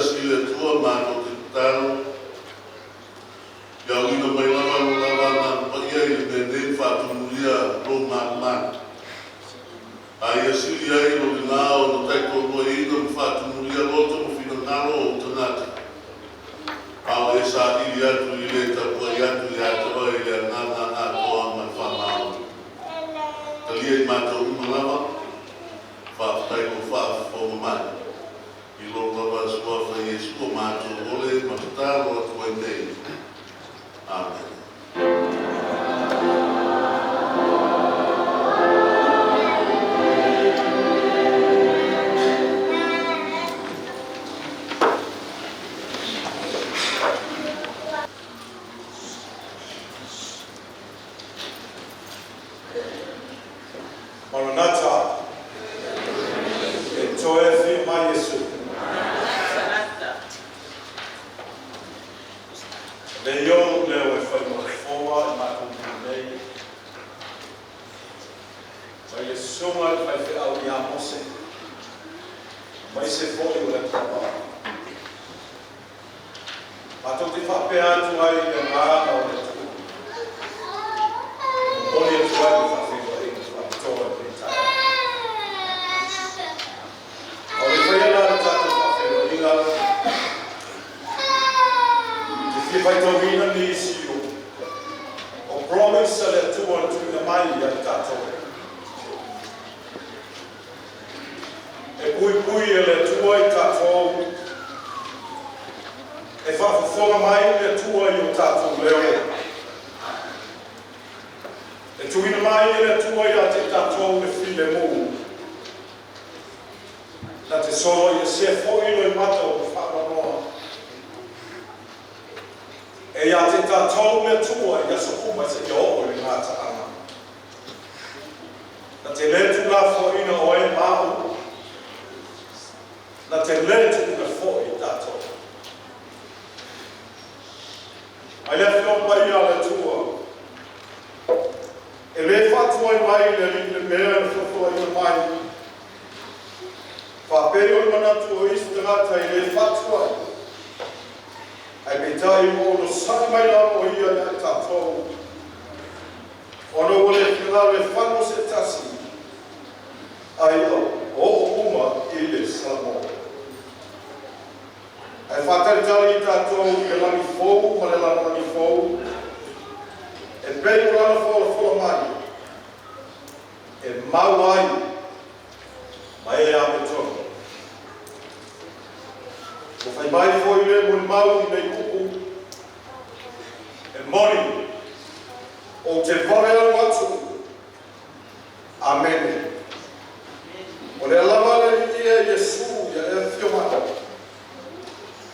Faatasi le Atua matou te tatalo, ia auina mai lava lo lava Agaga Paia i le mea nei ma faatumulia lou malumalu, a ia sili ai lo lena ona taitoaluaina ma faatumulia loto ma finagalo o ou tagata, a o e saili atu i le tapuai atu ia te oe i le agaga atoa ma le faamaoni. Talia i matou uma lava, faafetai lou faafofoga mai. I lou lava suafa Iesu o matou ole ma tatalo atu ai nei. Amene. Maranatha, e toe afio mai Iesu. Le io leo e fai ma fofoga i matou nei. Mai le susuga i le faifeau ia Mose, mai se foi o le Atua. Matou te faapea atu ai i le agaga o le Atua. Momoli atu ai le faafeiloaiga faapitoa i lenei taeao. A o le faia la le tatou faafeiloaiga, te fia faitauina nisi o promise a le Atua na tuuina mai ia i tatou. E puipui e le Atua i tatou, e faafofoga mai le Atua i o tatou leo. E tuuina mai e le Atua ia te tatou le filemu. Na te solo i se foi lo i mata o le whaanoa. E ia te tatou le Atua i aso uma seia oo i le gataaga. Na te le tuulafoaina oe ma au. Na te le tuua foi i tatou. Mai le afioga paia a le Atua. E le faatuai mai le Alii i le mea na folafolaina mai. Faapei o le manatu o isi tagata e le faatuai. Ae peitai ua onosai mai lava o ia ia i tatou. Ona ua le finagalo e fano se tasi, a ia oo uma i le salamo. Ae faatalitali i tatou i le lagi fou ma le lalolagi fou, e pei o lana folafola mai, e mau ai ma e amiotonu. Ua fai mai foi le molimau i nei upu, e moni, ou te vave alu atu. Amene. O lea lava le Alii e Iesu ia e afio mai.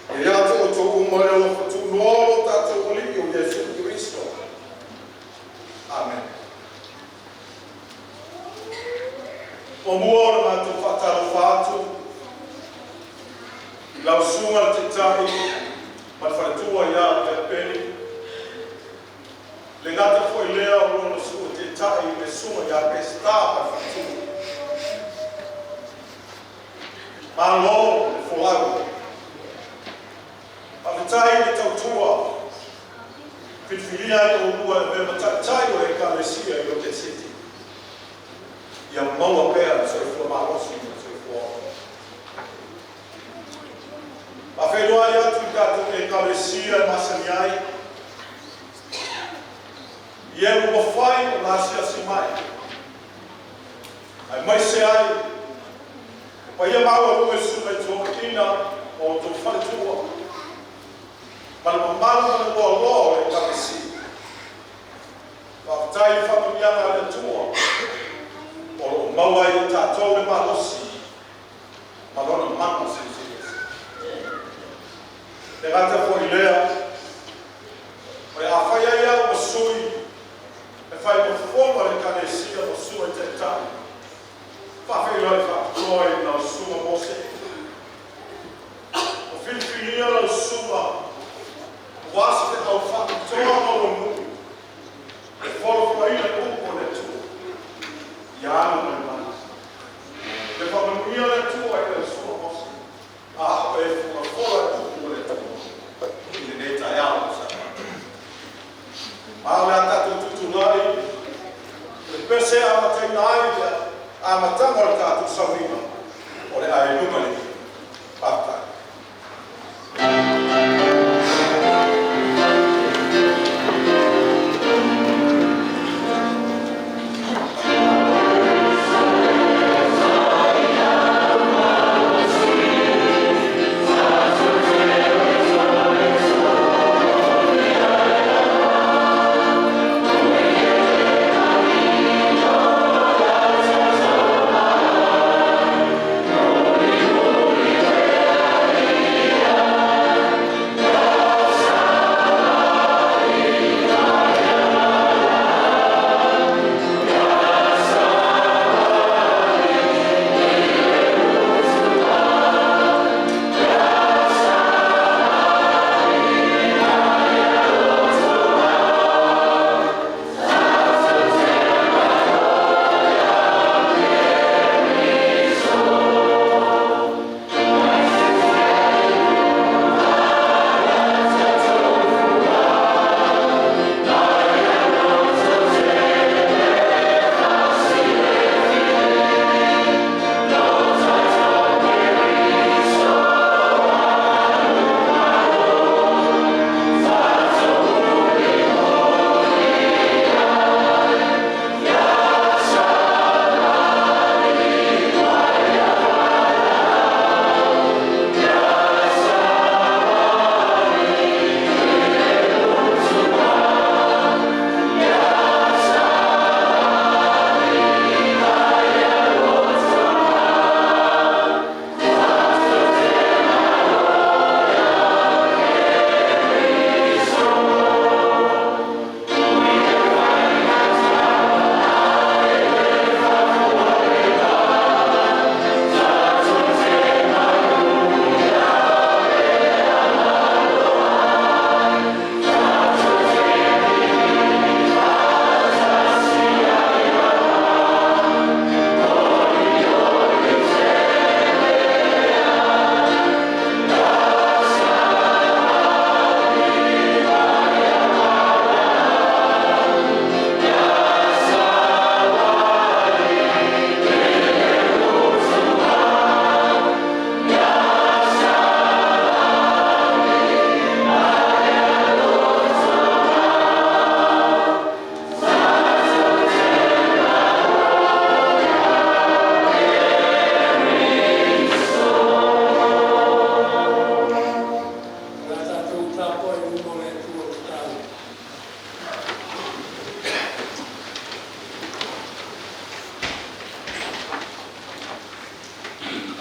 E ia te outou uma le alofa tunoa o lo tatou Alii o Iesu Keriso. Amen. O mua o le matou faatalofa atu i lau susuga le taitai ma le faletua ia Pele. Le gata foi lea o lona susuga taitai le susuga ia Peseta ma le faletua. Malo le folau. Faafetai le tautua. Filifilia ai oulua e avea ma taitai o le Ekalesia i Lote City. Ia maua pea le soifua malosi ma le soifua. Faafeiloai atu i tatou Ekalesia e masani ai. Ia ua mafai ona asiasi mai. Aemaise ai, le paia maualuga i susuga i toeaiina o outou faletua, ma le mamalu ma le loaloa o le Ekalesia. Faafetai i faamanuiaga a le Atua, o lo o maua ai e tatou le malosi ma lona mana silisili. Le gata foi lea, o le a fai ai au ma sui, e fai ma fono a le Ekalesia ma susuga i taitai. Faafeiloai faapitoa i lau susuga Mose. O filifilia lau susuga, ua se feau faapitoa ma lou nuu, e folafolaina i upu o le Atua. Ia alu mai mai. Le faamanuia le Atua i lau susuga Mose, a o e folafola.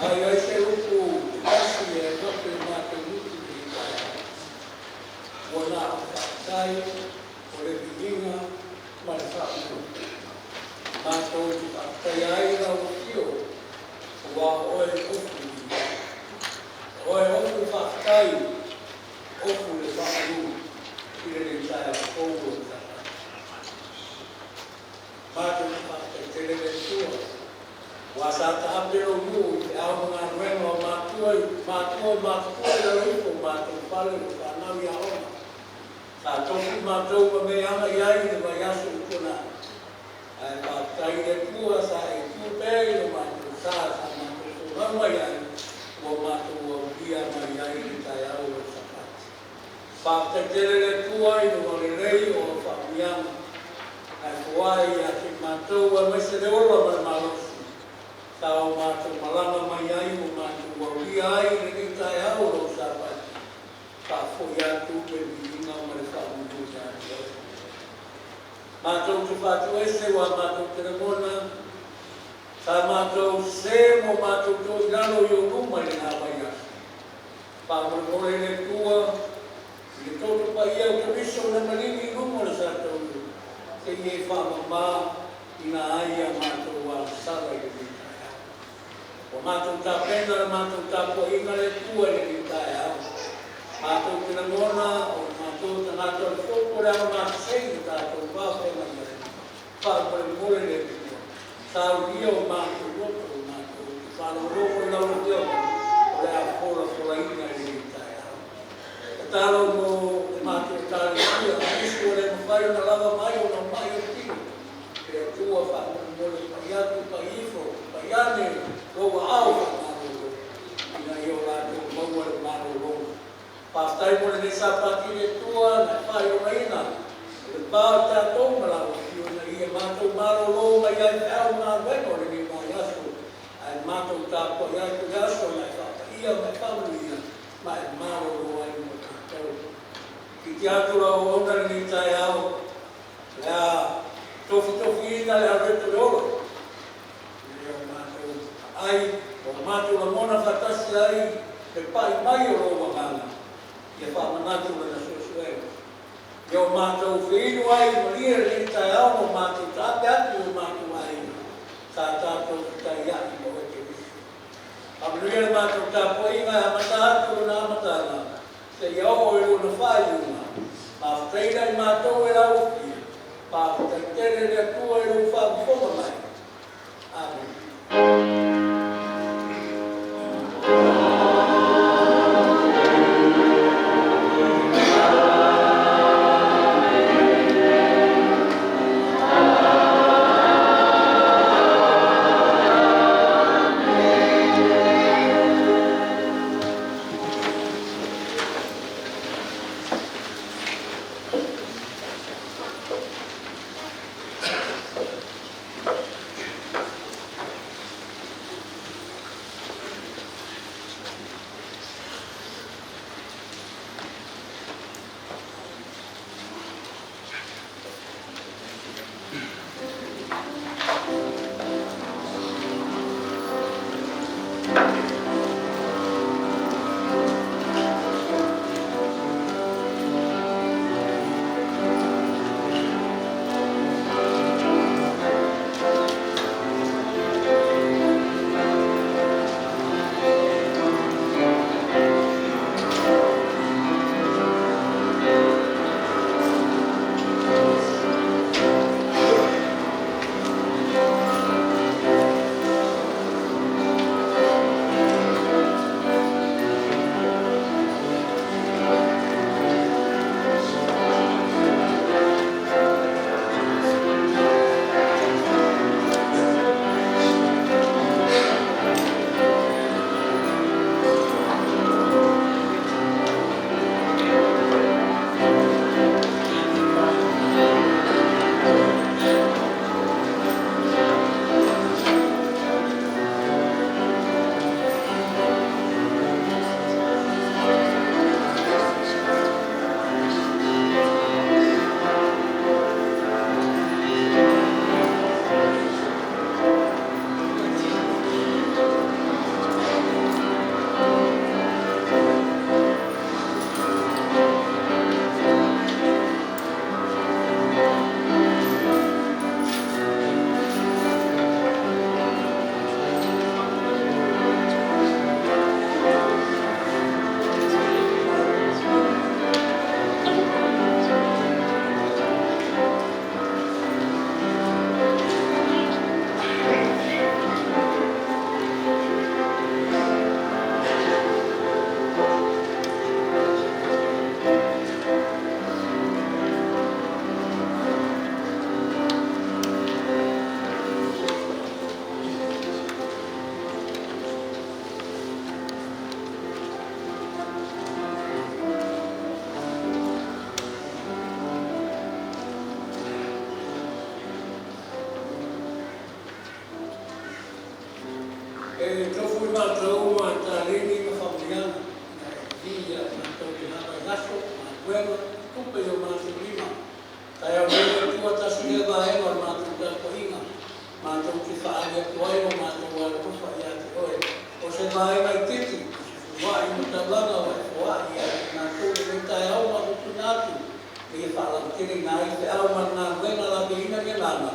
Ai ai se upu tasi e lope i matou gutu i le taeao. Ua na o faafetai o le viiga ma le faamanu. Matou te faafetai ai lau afio, ua o oe ofu viiga. O oe ofu faafetai, ofu le faamanu i lenei taeao fou o le Sapati. Matou te faafetai tele le Atua, ua sa taape lou nuu i feau ma galuega o matua matua matutua i lalo ifo o matou fale o fanau i aoga. Sa tofi matou ma mea aga i ai i le vaiaso ua tuanai. Ae faafetai i le Atua sa e tu pea i lo matou sa sa matou folau mai ai, ua matou aulia mai ai i le taeao o le Sapati. Faafetai tele le Atua i le agalelei o au faamanuiaga. Ae foai ia te matou aemaise le ola ma le malosi. Sa o matou malaga mai ai ua matou aulia ai i lenei taeao o lou Sapati. Faafoi atu le viiga ma le faamanu ia te oe. Matou te faatuese ua matou te lagona, sa matou se mo matou to i lalo i o luma i lena vaiaso. Faamolemole le Atua i le toto paia o Keriso na maligi i luma o le sa taulu, se i e faamama ina ai a matou agasala i lenei taeao. Ua matou tapena le matou tapuaiga le Atua i lenei taeao. Matou te lagona o le matou tagata o le fopo le alamasei i tatou faafeagai ai. Faamolemole le Atua, saunia o matou loto o matou te faalogologo i lau Afioga o le a folafolaina i lenei taeao. Tatalo mo le matou Ekalesia, nisi ua le mafai ona lava mai ona o mai o le tino. Le Atua faamolemole pai atu, pai ifo, pai ane, lou aao faamalolo, ina ia o latou maua le malologa. Faafetai mo lenei Sapati le Atua na e faailogaina o le va o tatou ma lau Afioga ia matou malolo mai ai feau ma galuega o lenei vaiaso, ae matou tapuai atu i le aso na e faapaia ma e faamanuia ma e malolo ai mo tatou. Titi atu lau auauna lenei taeao, le a tofitofiina le aweto le ola. Le o matou ai, o matou lagona faatasi ai le pai mai o lou agaga, ia faamanatu lana suesuega. Ia o matou feinu ai malie lenei taeao ma matou taape atu i o matou aiga, sa tatou fetaiai ma oe Keriso. Faamanuia le matou tapuaiga e amata atu lona amataga, seia oo i lona faaiuga. Faafetaina i matou e lau Afio. Faafetai tele le Atua i lou faafofoga mai. Amene. matou uma i taleni ma faamanuiaga, na e vivii ia matou i lena vaiaso, galuega ma tupe i o matou lima. Taeao nei le Atua tasi lea vaega o le matou tapuaiga, matou te faaali atu ai lo matou alolofa ia te Oe. O se vaega itiiti o se fefuai ma taulaga ua e foai ia te matou i lenei taeao ua matou tuuina atu, ina ia faalauteleina ai le feau ma le galuega laveaiina le agaga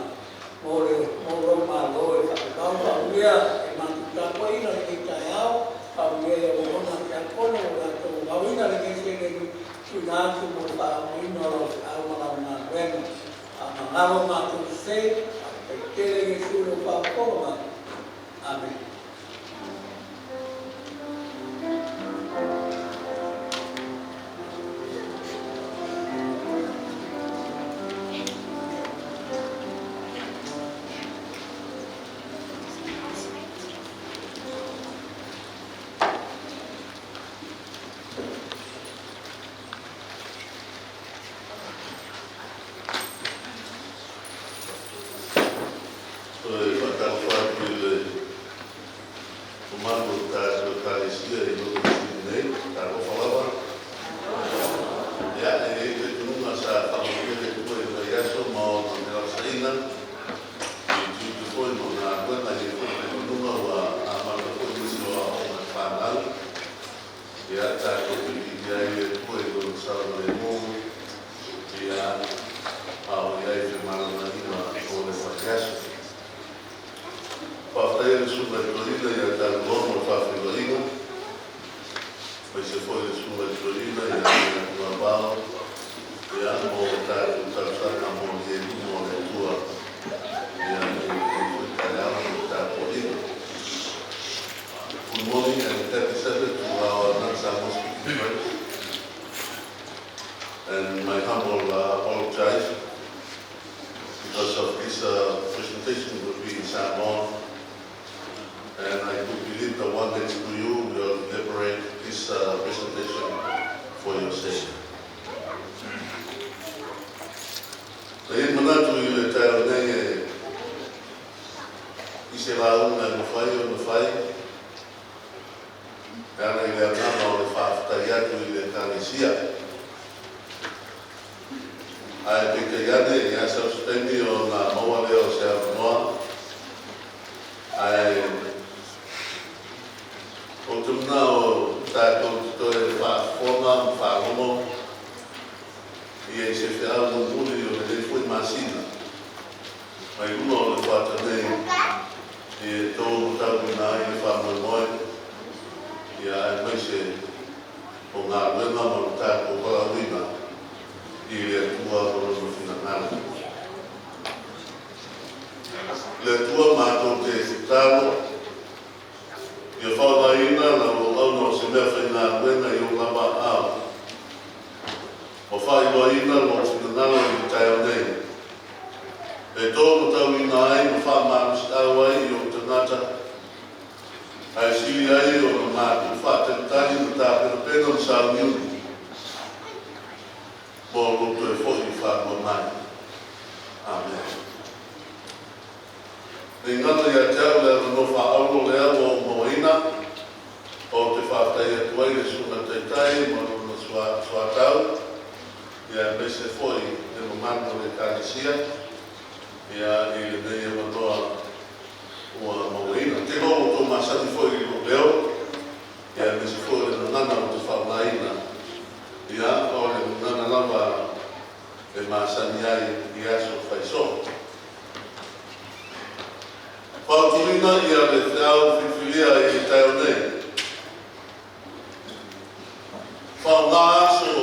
mo le mo Lou Malo e faavavau. Faamanuia i le matou tapuaiga i lenei taeao, faamanuia i auauna a tiakono ua latou aoina lenei seleni tuuina atu mo le faaauauina o Lau feau ma Lau galuega. Faamagalo matou sese, faafetai tele Iesu i lou faafofoga mai. Amene. Toe faatalofa atu i le mamalu o le tatou Ekalesia i Loto Sili nei, talofa lava. Ia, e i ai le talitonuga sa faamanuia le Atua i le vaiaso ma ona melasaiga i tiute foi ma galuega. E i ai foi le talitonuga ua amata foi nisi o aoaoga a le fanau. Ia, tatou pilipilia ai le Atua i lona saogalemu, ia, a o i ai femalagaaiga o le vaiaso. Faafetai i le susuga i le toeaina ia Tanuloa mo le faafeiloaiga, aemaise foi le susuga i le toeaina ia Leatuavao, ia, mo tatou talosaga molia i luma o le Atua, ia, i lenei foi taeao ma le tapuaiga. Good morning and happy Sabbath to our non-Samoan speaking friends. And my humble apologize because of this presentation will be in Samoan. And I do believe the one next to you will elaborate this presentation for your sake. Na i manatu i le taeao nei e i se lauga e mafai ona fai e ala i le agaga o le faafetai atu i le Ekalesia. Ae peitai ane ia sau se taimi ona maua lea o se avanoa. Ae ou te manao tatou te toe faafofoga ma faalogo ia i se feau mulimuli o lenei foi masina mai luma o le fuata nei e tou matauina ai le faamoemoe ia aemaise o galuega ma le tatou valaauina i le Atua ma lona finagalo. Le Atua matou te tatalo ia faaaogaina lau auauna o se mea faigaluega i ou lava aao ma faailoaina lou finagalo i le taeao nei e tou matauina ai ma faamalosiau ai i ou tagata ae sili ai ona matou faatalitali ma tapenapena ma sauniuni mo lou toe foi faalua mai. Amene. Ne i galo ia te au le avanoa faaauro lea ua ou mauaina, ou te faafetai atu ai i le Susuga Taitai ma lona soatau, ia aemaise foi le mamalu o le Ekalesia, ia i lenei avanoa ua mauaina. Ou te iloa ua outou masani foi i lou leo, ia aemaise foi o le gagana ou te faaaogaina, ia o le gagana lava e masani ai i aso faisoo. Fautuaina ia le feau filifilia i le taeao nei. Faaaoga aso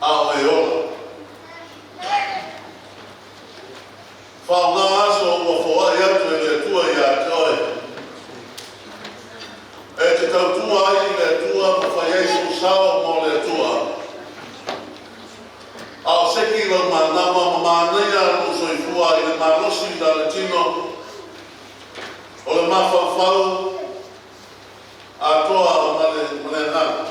a o e ola. Faaaoga aso ua foai atu e le Atua ia te oe. E te tautua ai i le Atua ma fai ai sou sao mo le Atua. A o seki lau manava ma manaia lou soifua i le malosi la le tino o le mafaufau atoa ma le ma le agaga.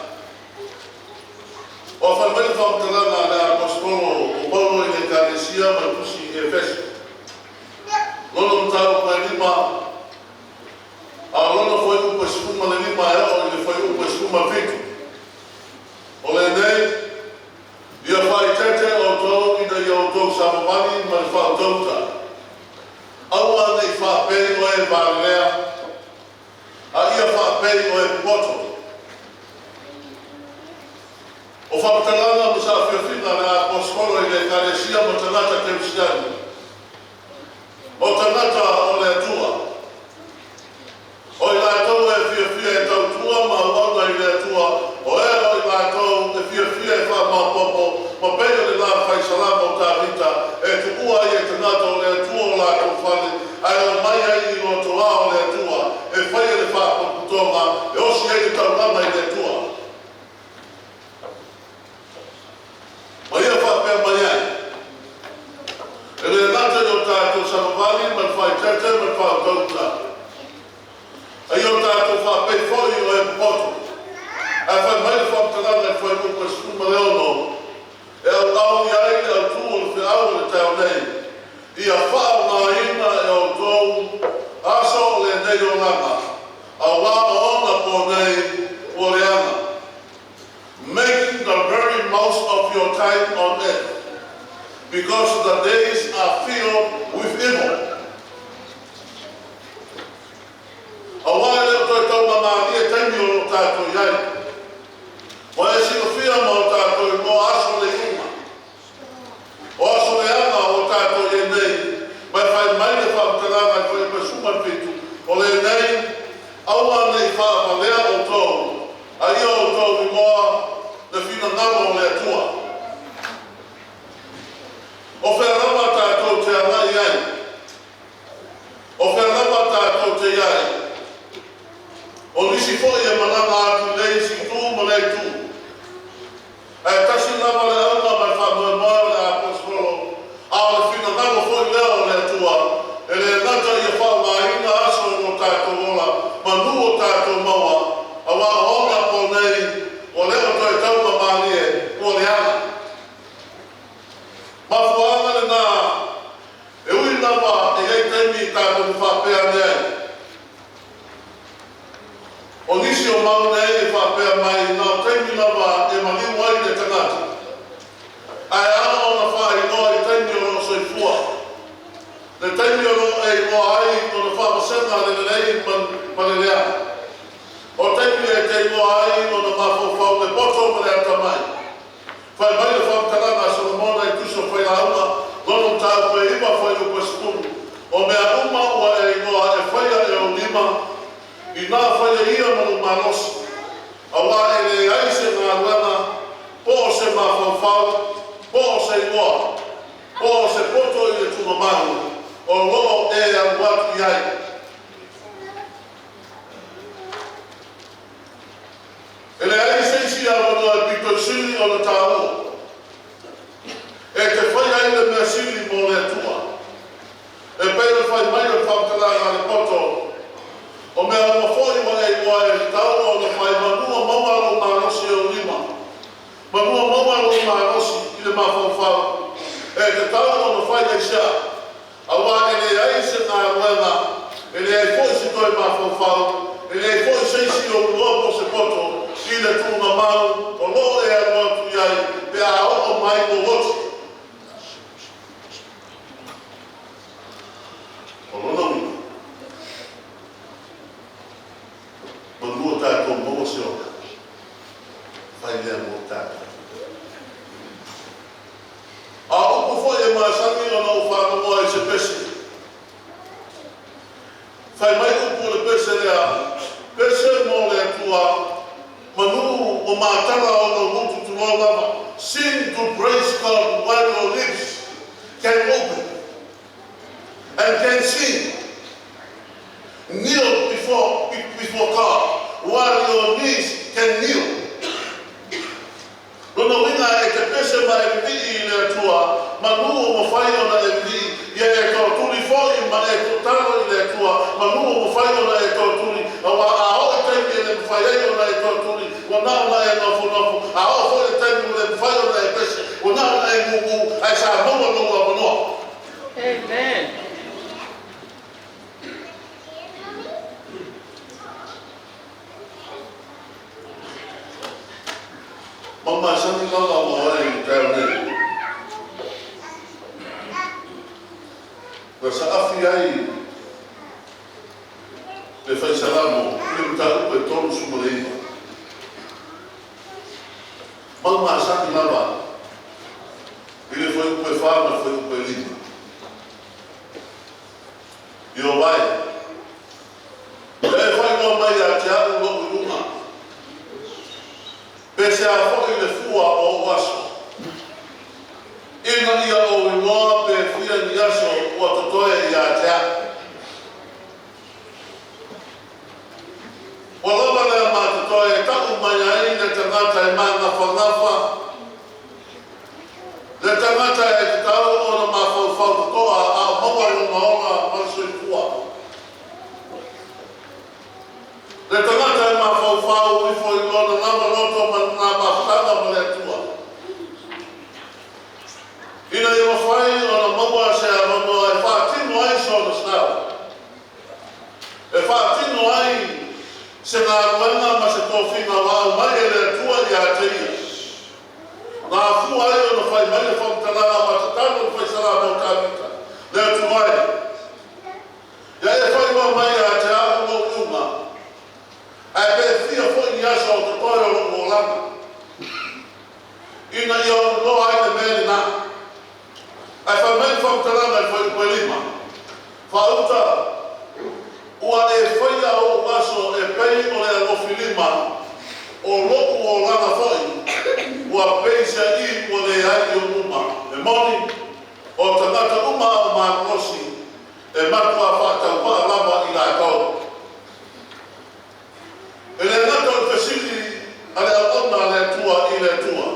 Ua fai mai le faamatalaga a le Aposetolo o Paulo i le Ekalesia ma le tusi i Efeso. Lona mataupu e 5, a o lona 5 e oo i le fuaiupu e 17. O lenei, ia faaeteete outou ina ia outou savavali ma le faautauta. Aua ne i faapei o e valelea, a ia faapei o e popoto. O faamatalaga ma saafiafiga a le Aposetolo i le Ekalesia ma tagata kerisiano. O tagata o le Atua. O i latou e fiafia e tautua ma auauna i le Atua, o e o i latou e fiafia e faamaopoopo, ma pei o le la faisalama o Tavita, e tuua ai e tagata o le Atua o latou fale, ae omai ai i lotoa o le Atua, e faia le faapotopotoga, e osi ai le taulaga i le Atua. Ma ia faapea mai ai, e le gata i o tatou savavali ma le faaeteete ma le faautauta, a ia o tatou faapei foi o e popoto. Ae fai mai le faamatalaga i le fuaiupu e 16, e auau i ai le autū o le feau o le taeao nei, ia faaaogaina e outou aso o lenei olaga, auā o ona pō nei ua leaga. Making the very most of your time on earth, because the days are filled with evil. Auā e le o toe taugamalie taimi o lo o tatou i ai. Ua e silafia ma o tatou igoa aso le iuga. O aso leaga o tatou i ai nei, ma e fai mai le faamatalaga i fuaiupu e 17, o lenei, aua ne i faavalea outou, a ia outou igoa le finagalo o le Atua. O fea lava tatou te agai ai, o fea lava tatou te i ai, o nisi foi e malaga atu i le isi itu ma le itu. Ae tasi lava le auga ma le faamoemoe o le Aposetolo, a o le finagalo foi lea o le Atua, e le gata ia faaaogaina aso o lo tatou ola, manu o tatou maua, auā o ona pō nei, ua le o toe taugamalie, ua leaga. Mafuaaga lena, e ui lava e i ai taimi i tatou faapea ane ai. O nisi o mau nei e faapea mai na o taimi lava e maliu ai le tagata. Ae ao ona faailoa i taimi o loo soifua. Le taimi o loo e iloa ai ona faavasega le lelei ma le leaga. O taimi e te iloa ai ona mafaufau le poto ma le atamai. Fai mai le faamatalaga a Solomona i Tusi o Failauga, lona mataupu e 9 fuaiupu e 10. O mea uma ua e iloa e faia e ou lima, inā faia ia ma lou malosi. Auā e leai se galuega, po o se mafaufau, po o se igoa, po o se poto i le tuugamau, o loo e alu atu i ai. E leai se isi avanoa e pito i sili ona taua. E te fai ai le mea sili mo le Atua. E pei ona fai mai o le faamatalaga a le poto, o mea uma foi ua e iloa e tatau ona fai manua maua lou malosi e ou lima. Manua maua lou malosi i le mafaufau. E tatau ona fai aisea. Auā e leai se galuega, e leai foi se toe mafaufau, e leai foi se isi ou igoa po o se poto i le tuugamau o loo e alu atu i ai pe a oo mai lou oti. O lona uiga, manua tatou maua se ola, fai lea mo tatou. A o upu foi e masani ona ou faalogo ai i se pese. Fai mai upu o le pese lea, pese mo le Atua, manu o matala o lou gutu tulou lava. Sing to praise God while your lips can open and can sing. Kneel before God while your knees can kneel. Lona uiga e te pese ma e vivii i le Atua, manu o mafai ona e vivii, ia e tootuli foi ma e tatalo i le Atua, manu o mafai ona e tootuli, auā a oo i taimi e le mafai ai ona e tootuli, ua na ona e nofonofo, a oo foi le taimi ua le mafai ona e pese, ua na ona e gūgū, ae sa maua lou avanoa. Amen. Mau masani lava ua oe i le taeao nei. Na saafi ai le Fai Salamo i le mataupu e 39. Mau masani lava i le fuaiupu e 4 ma le fuaiupu e 5. Ieova e, ia e faailoa mai ia te a'u lo'u iuga, pe se a fo'i le fua o o'u aso, ina ia ou iloa pe fia ni aso ua totoe ia te a'u. Ua lava lea matotoe e ta'u mai ai le tagata e magafagafa, le tagata e tatau ona mafaufau toto'a a o maua lona ola ma le soifua. Le tagata e mafaufau ifo i lona lava loto ma lona mafutaga ma le Atua, ina ia mafai ona maua se avanoa e faatino ai sona sao, e faatino ai se galuega ma se tofiga ua aumai e le Atua ia te ia. Na afua ai ona fai mai le faamatalaga matatalo le Fai Salamo o Tavita, Le Atua e, ia e faailoa mai ia te a'u lou iuga, ae pe fia foi ni aso o totoe o lo'u olaga, ina ia ou iloa ai le mea lenā. Ae fai mai le faamatalaga i le fuaiupu e 5, faauta, Ua e faia o'u aso e pei o le alofilima, o lo'u olaga foi ua pei se a'i ua leai i ou luma. E moni, o tagata uma a o malolosi, e matuā faatauvaa lava i latou. E le gata o le fesili a le auauna a le Atua i le Atua,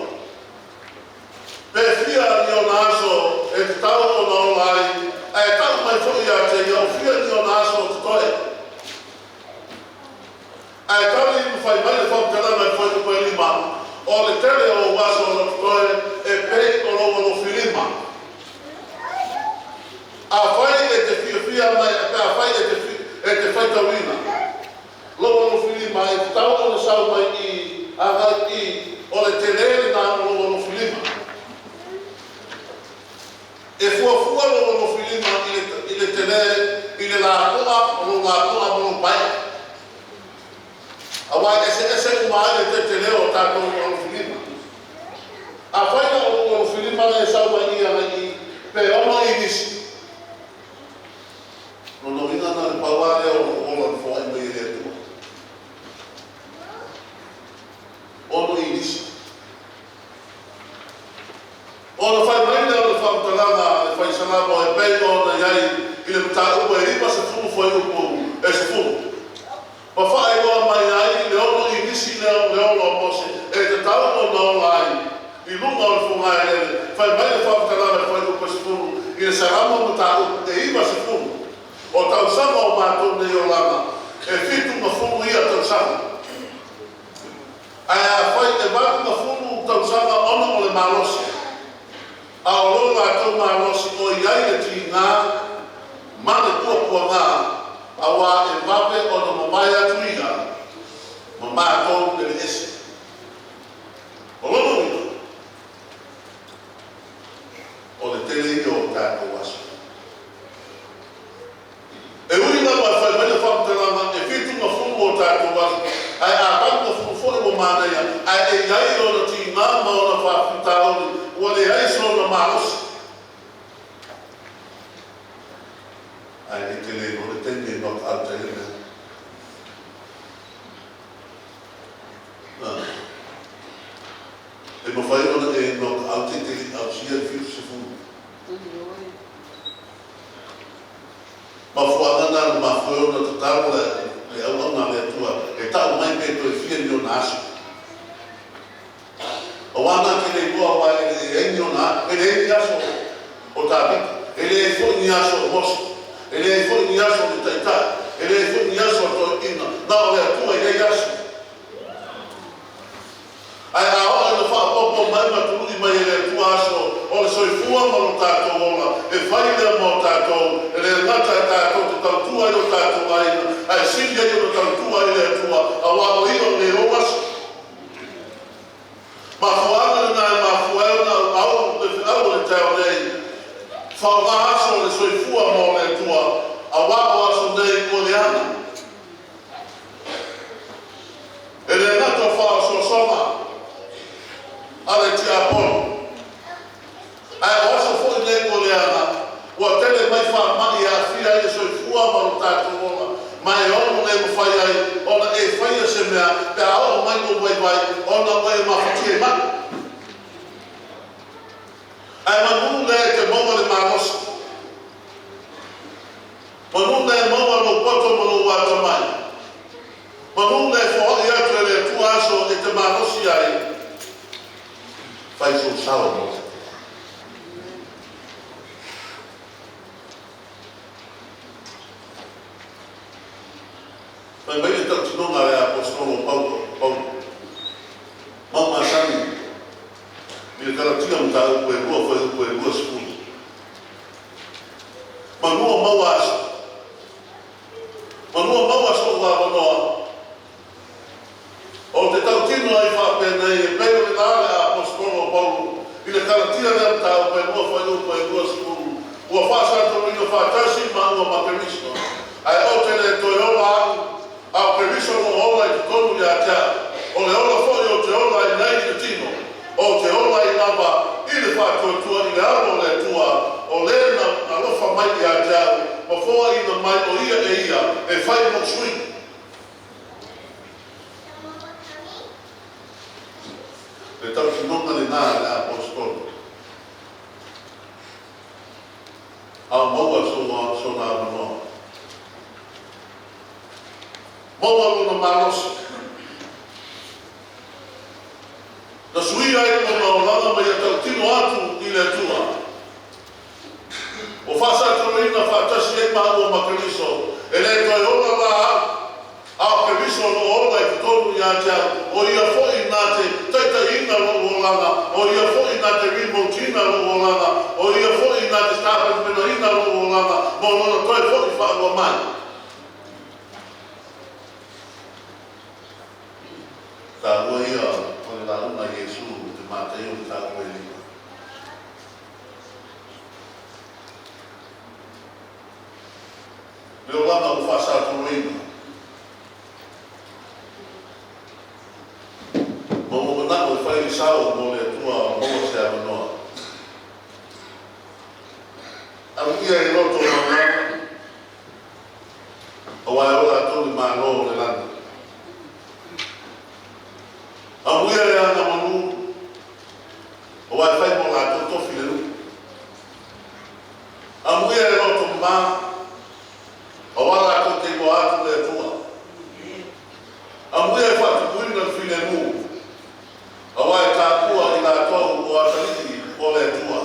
Pe fia ni ona aso e tatau ona ola ai, ae tau mai foi ia te ia o fia ni ona aso o totoe. Ae tali ma fai mai le faamatalaga i le fuaiupu e 5, O le tele o ou aso o lo totoe e pei o lou alofilima. Afai e te fiafia mai, pe afai e te faitauina lou alofilima, e tatau ona sau mai i agai i o le tele lenā o lou alofilima. E fuafua lou alofilima i le tele i le lapoa o lou lapoa ma lou pae'a. Auā e eseese uma ai le tetelē o tatou alofilima. Afai na o lou alofilima lea e sau mai i agai i pe 6 inisi, lona uiga na o le pau lava lea o lou ola na foai mai e le Atua. 6 inisi. Ona fai mai lea o le faamatalaga a le Fai Salamo e pei ona i ai i le mataupu e 90 fuaiupu e 10, ma faailoa mai ai le 6 inisi lea o le ola o Mose e tatau ona ola ai i luga o le fogaelele. Fai mai le faamatalaga i le fuaiupu e 10 i le Salamo mataupu e 90, O tausaga o matou nei olaga, e 70 ia tausaga. Ae afai e 80 tausaga ona o le malosi, a o lo latou malosi o i ai le tiga ma le puapuaga, auā e vave ona mavae atu ia ma matou lele ese. O lona uiga, o le tele ia o tatou aso. E ui lava e fai mai le faamatalaga e 70 o tatou aso, ae a 80 foi ua manaia, ae e i ai ona tiga ma ona faafitauli ua leai sona malosi. Ae e te le iloa le taimi e knock out ai le mea. E mafai ona e knock out e te le i ausia le 70. Mafuaaga na na mafua ai ona tatalo le auauna a le Atua e tau mai pe toe fia ni ona aso. Auā na te le iloa aua e leai ni ona e leai ni aso o Tavita, e leai foi ni aso o Mose, e leai foi ni aso o le Taitai, e leai foi ni aso a toeaiina, na o le Atua e i ai aso. Ae a oo ina faaopoopo mai ma tului mai e le Atua aso o le soifua ma lo tatou ola, e fai lea mo tatou, e le gata e tatou te tautua ai o tatou aiga, ae sili ai ona tautua ai le Atua, auā o Ia o le ou aso. Mafuaaga osoga a le tiapono. Ae o aso foi nei ua leaga, ua tele mai faamai e aafia ai le soifua ma lo tatou ola, ma e ono le mafai ai ona e faia se mea pe a oo mai lou vaivai ona ua e mafatia i mai. Ae manu lea e te maua le malosi, manu lea e maua lou poto ma lou atamai, manu lea e foai atu e le Atua aso e te malosi ai, fai sou sao mo le Atua. Fai mai le tautinoga a le Aposetolo o Paulo, Paulo, mau masani i le Kalatia mataupu e 2 fuaiupu e 20. Manu o maua aso, manu o maua so'u avanoa, ou te tautino ai faapenei e pei o le la le Aposetolo o Paulo i le Kalatia lea mataupu e 2 fuaiupu e 20, ua faasatoloina faatasi maua ma Keriso, ae ou te le toe ola au, a o Keriso o lo o ola i totonu ia te au. O le ola foi ou te ola ai nei i le tino, ou te ola ai lava i le faatuatua i le Alo o le Atua, o le na alofa mai ia te au, ma foaina mai o ia e ia e fai mou sui. Le tautinoga lenā a le Aposetolo, a o maua sona avanoa, maua lona malosi, na suia ai lona olaga ma ia tautino atu i le Atua. Ua faasatoloina faatasi ai maua ma Keriso, e le toe ola la au, a o Keriso o lo o ola i totonu ia te au, o ia foi na te taitaiina lou olaga, o ia foi na te remote-ina lou olaga, o ia foi na te tapenapenaina lou olaga mo lona toe foi faalua mai. Taua ia o le lauga a Iesu i te Mataio mataupu e 5. Le olaga ua faasatoloina. Ma ua manao e fai le sao mo le Atua o maua se avanoa. Amuia e loto maualalo, aua e o latou le Malo o le lagi. Amuia e aga manu, aua e fai mo latou tofi le nuu. Amuia e loto mama, aua latou te iloa atu le Atua. Amuia e faatupuina le filemu, aua e taua i latou o atalii o le Atua.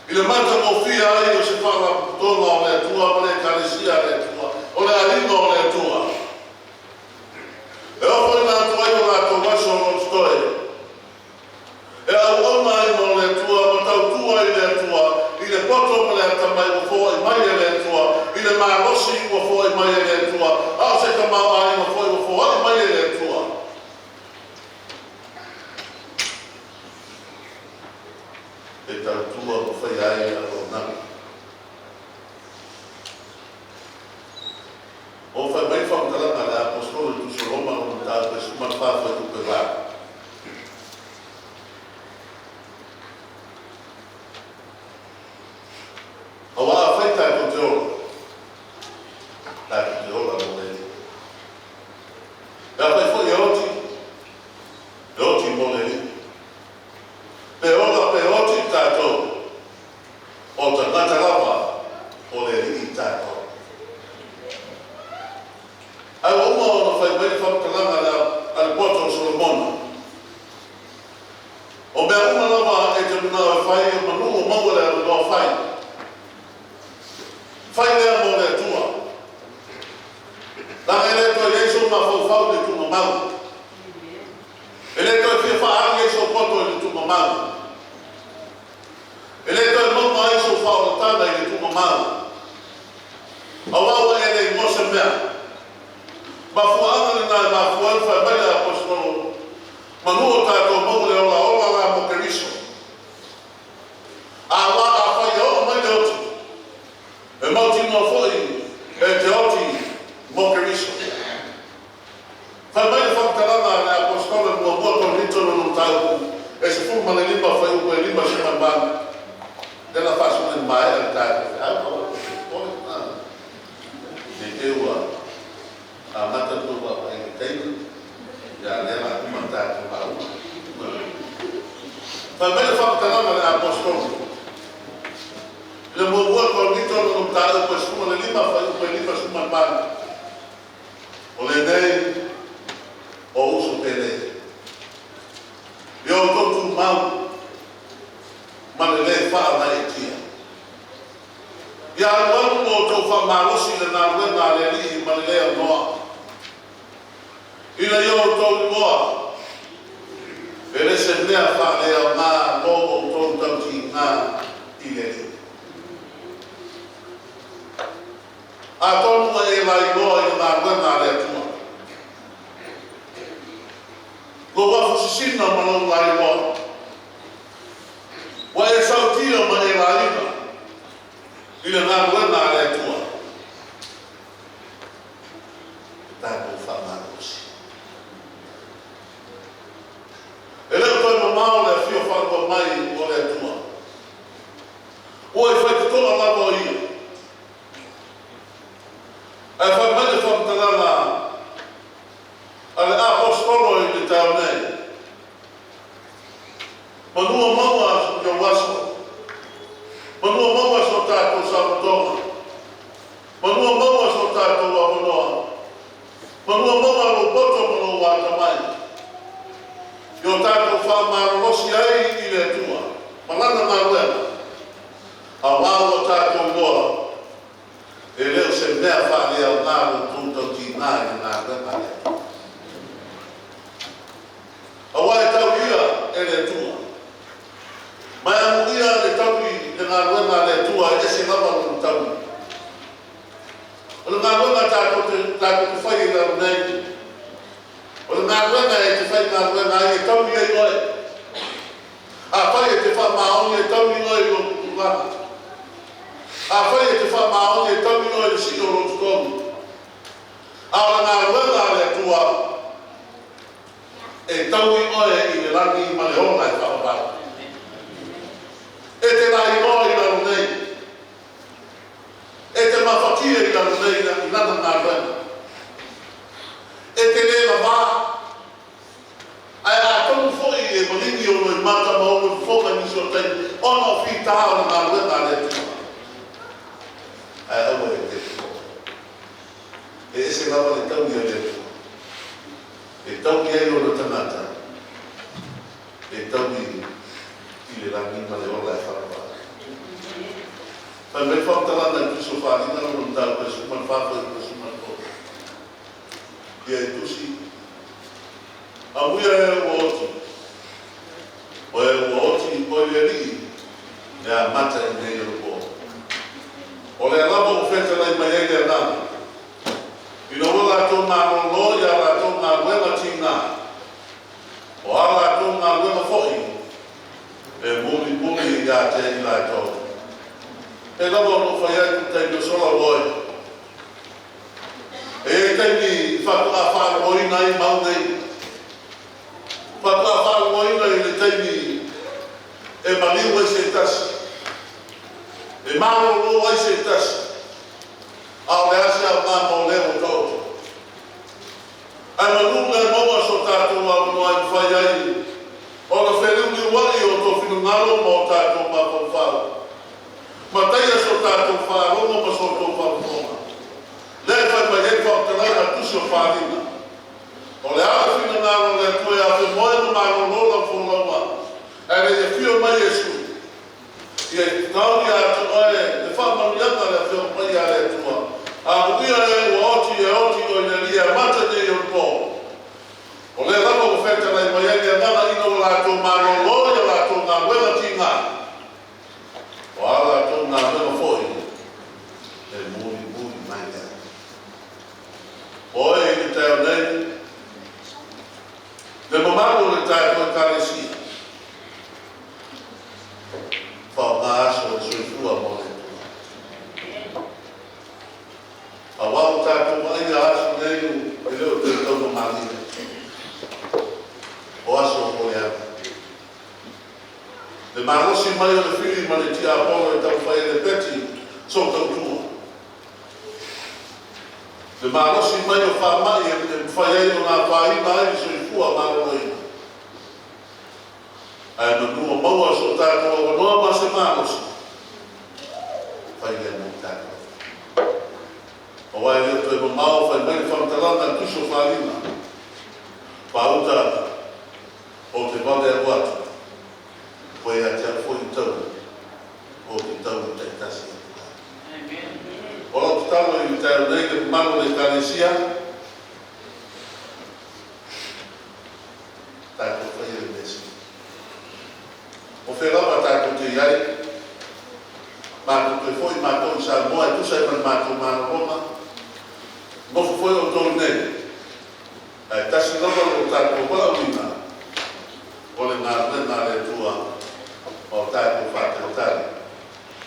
I le matagofie ai o se faalapotopotoga o le Atua ma le Ekalesia a le Atua, o le aiga o le Atua, e ofoina atu ai o latou aso o lo o totoe, e auauna ai mo le Atua ma tautua i le Atua, i le poto ma le atamai ua foai mai e le Atua, i le malosi ua foai mai e le Atua, a o se tamaoaiga foi ua foai mai e le Atua. E tautua ma faia ai le auaunaga. O fai mai le faamatalaga a le Aposetolo i Tusi o Roma lona mataupu e 14 fuaiupu e 8. Aua afai tatou te ola, tatou te ola mo le Alii. Pe afai foi e oti, e oti mo le Alii. Pe ola pe oti tatou, o tagata lava o le Alii tatou. Ae ua uma ona fai mai le faamatalaga a le poto o Solomona, O mea uma lava e te manao e fai, o manu o maua le avanoa fai. Fai lea mo le Atua. Leaga e le toe i ai sou mafaufau i le tuugamau. E le toe fia faaali ai sou poto i le tuugamau. E le toe maua ai sou faaolataga i le tuugamau. Aua ua e le igoa se mea. Mafuaaga lena e mafua ai ona fai mai le Aposetolo, Manu o tatou maua le ola ola la mo Keriso. Aua afai e oo mai le oti, e mautinoa foi e te oti mo Keriso. Fai mai le faamatalaga a le Apostola i Muamua Korinito lona mataupu e 15 fuaiupu e 58, lea la faasolo ina maea le tatou feau, aua tou te popole, ne i te i ua amata la outou vaavaai i le taimi, a o lea o le a uma le tatou lauga. Fai mai le faamatalaga a le Aposetolo i le Muamua Korinito lona mataupu e 15 fuaiupu e 58, O lenei o uso pele, ia outou tumau ma le lē faalaietia. Ia alualu lo outou faamalosi i le galuega a le Alii ma le lē aunoa, ina ia outou iloa e le se mea faaleaoga lo outou tautiga i le Alii. Atonu ua e lailoa i le galuega a le Atua, lou afu sisina ma lou lailoa, ua e sautia ma e laiga i le galuega a le Atua. E tatou faamalosi. E le o toe mamao le afio faalua mai o le Atua. Ua i faitotoa lava o ia. Ae fai mai le faamatalaga a le Aposetolo i le taeao nei, manua maua i ou aso, manua maua so tatou saolotoga, manua maua so tatou avanoa, manua maua lou poto ma lou atamai, i o tatou faamalolosi ai i le Atua ma lana galuega, auā ua tatou iloa e le o se mea faaleaoga lo outou tautiga i le galuega a le Atua. Auā e tau ia e le Atua. Ma e amuia le taui le galuega a le Atua e ese lava lona taui. O le galuega tatou te fai i lalo nei, o le galuega e te faigaluega ai e taui ai oe. Afai e te faamaoni e taui oe i lou tupulaga. Afai e te faamaoni e taui oe i le sii o lou totogi. A o le galuega a le Atua e taui oe i le lagi ma le ola e faavavau. E te lailoa i lalo nei, e te mafatia i lalo nei i lana galuega. E te lē lavā, ae atonu foi e maligi o loimata ma ou fofoga i nisi o taimi ona o fitā o le galuega a le Atua. Ae aua e te popole. E ese lava le taui a le Atua. E taui ai ona tagata, e taui i le lagi ma le ola e faavavau. Fai mai faamatalaga i Tusi o Faaaliga lona mataupu e 14 fuaiupu e 13. Ia e tusi, amuia e ua oti, o e ua oti o le Alii e amata i nei o le po. O lea lava ua fetalai mai ai le Agaga, ina ua latou malōlō i a latou galuega tigā, o a latou galuega foi e mulimuli ia te i latou. E lava o loo fai atu taimi o sola oe. E iai taimi i faatoa faalogoina ai mau nei. Faatoa faalogoina i le taimi e maliu ai se tasi, e malōlō ai se tasi, a o le a se aoga mo lea ua taoto. Ae manu le maua so tatou avanoa e mafai ai ona feliuliuai o outou finagalo ma o tatou mafaufau. Mataia so tatou faalogo ma so outou faafofoga. Lea e fai mai ai faamatalaga a Tusi o Faaaliga. O le a le finagalo o le Atua e afemoe ma malōlō lau folauga, ae le i afio mai Iesu, ia tatau ia te oe le faamanuiaga le Afioga Paia a le Atua. Amuia e ua oti e oti o i le Alii e amata nei o le po. O lea lava ua fetalai mai ai le Agaga ina ua latou malōlō i a latou galuega tigā, o a latou galuega foi e mulimuli mai ai. Oe i le taeao nei, le mamalu o le tatou Ekalesia, faaaoga aso o le soifua mo le Atua. Auā ua tatou vaaia aso nei e le o toe taugamalie. malosi mai o le fili ma le tiapolo e taumafai ai e lepeti sou tautua. Le malosi mai o faamai e mafai ai ona afaina ai le soifua maloloina. Ae manu o maua so tatou avanoa ma se malosi, fai lea mo tatou. Aua e le o toe mamao fai mai le faamatalaga i le Tusi o Faaaliga, Faauta ou te vave alu atu, ua ia te au foi le taui, ou te taui taitasi atu ai. O lau tatalo i le taeao nei le mamalu o le Ekalesia, tatou faia le mea sili. O fea lava tatou te i ai, matou toe foi matou i Samoa e tusa ai ma le matou malologa, nofo foi outou i inei, ae tasi lava lo tatou valaauina o le galuega a le Atua ma o tatou faatalitali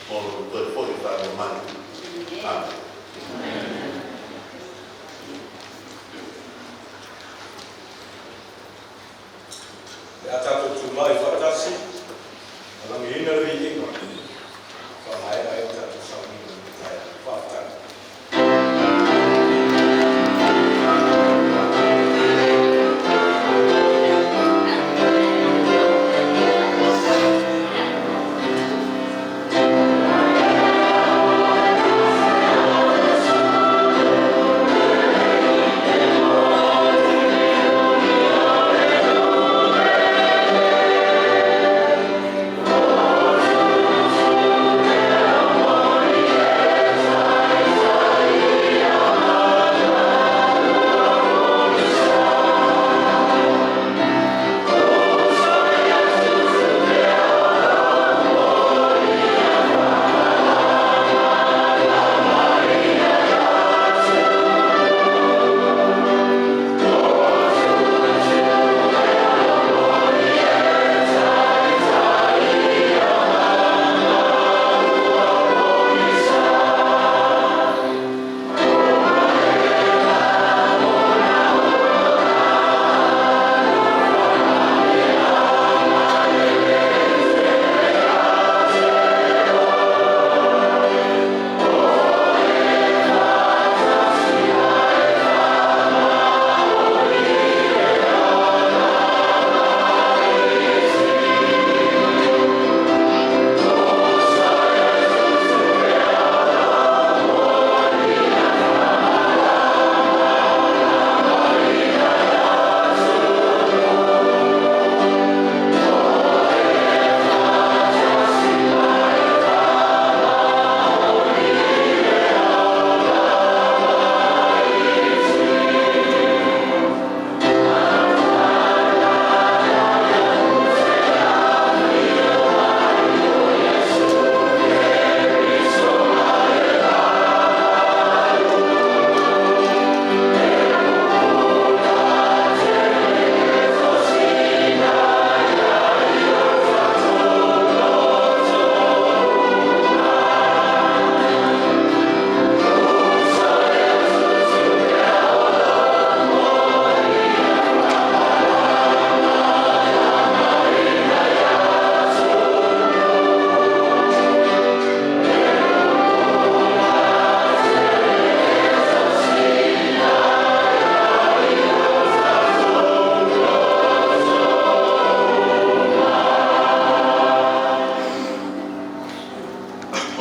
mo lona toe foi faalua mai. Amen. Le a tatou tulai faatasi, alagiina le viiga, faamaea ai o tatou sauniga i le taeao. Faafetai.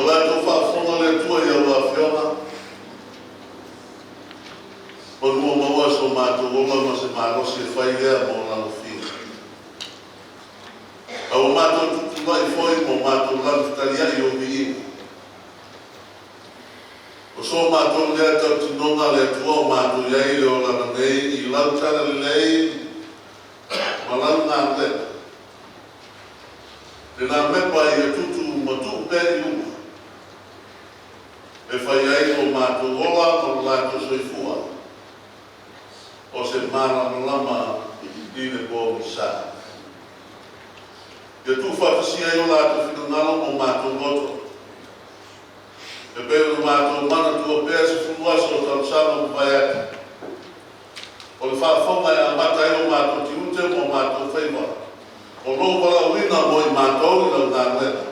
O latou faafofoga le Atua i lau Afioga, manu o maua so matou ola ma se malosi e fai lea mo lalofia. A ua matou tutulai foi ma o matou lagi fetaliai i ou viiga. O so matou lea tautinoga le Atua o matou i ai i le olaga nei i lau talalelei ma lau galuega. Lena mepa ia tutu ma tuu pea i luma, e fai ai lo matou ola ma lo latou soifua, o se malamalama i le pogisa. Ia tuufaatasia ai o latou finagalo ma o matou loto, e pei ona matou manatua pea 10 aso o tausaga ua mavae atu. O le faafofoga e amata ai o matou tiute ma o matou faiva. O lou valaauina mo i matou i lau galuega,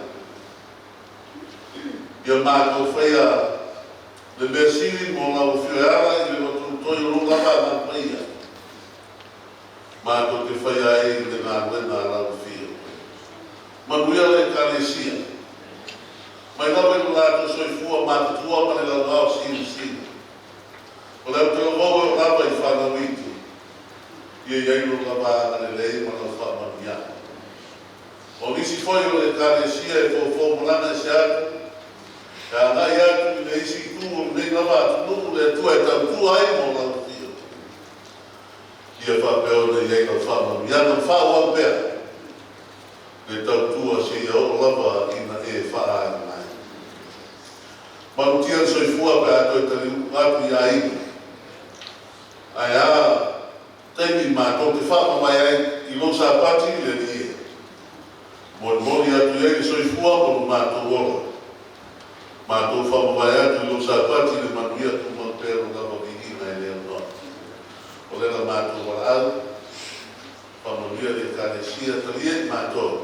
ia matou faia le mea sili mo lau afio e ala i le lotolotoi o lou lava Agaga Paia, matou te faia ai le galuega a lau afio. Manuia le Ekalesia, mai lava i lo latou soifua matutua ma le lauao silisili. O le autalavou e oo lava i fanau iti, ia i ai lou lava agalelei ma lau faamanuiaga. O nisi foi o le Ekalesia e foufou malaga ese atu, e agai atu i le isi itu o lenei lava atunuu le Atua e tautua ai mo lau afio. Ia faapea ona i ai lau faamanuiaga ma faaauau pea le tautua seia oo lava ina e faaali mai. Malutia le soifua pe a toe taliu atu i aiga. Ae a taimi matou te faamavae ai i lou Sapati le Alii e. Molimoli atu i ai le soifua ma lo matou ola. Matou faamavae atu i lou Sapati i le manuia tumau pea lo lava viiga e le aunoa. O lea la matou valaau, faamanuia le Ekalesia, talia i matou.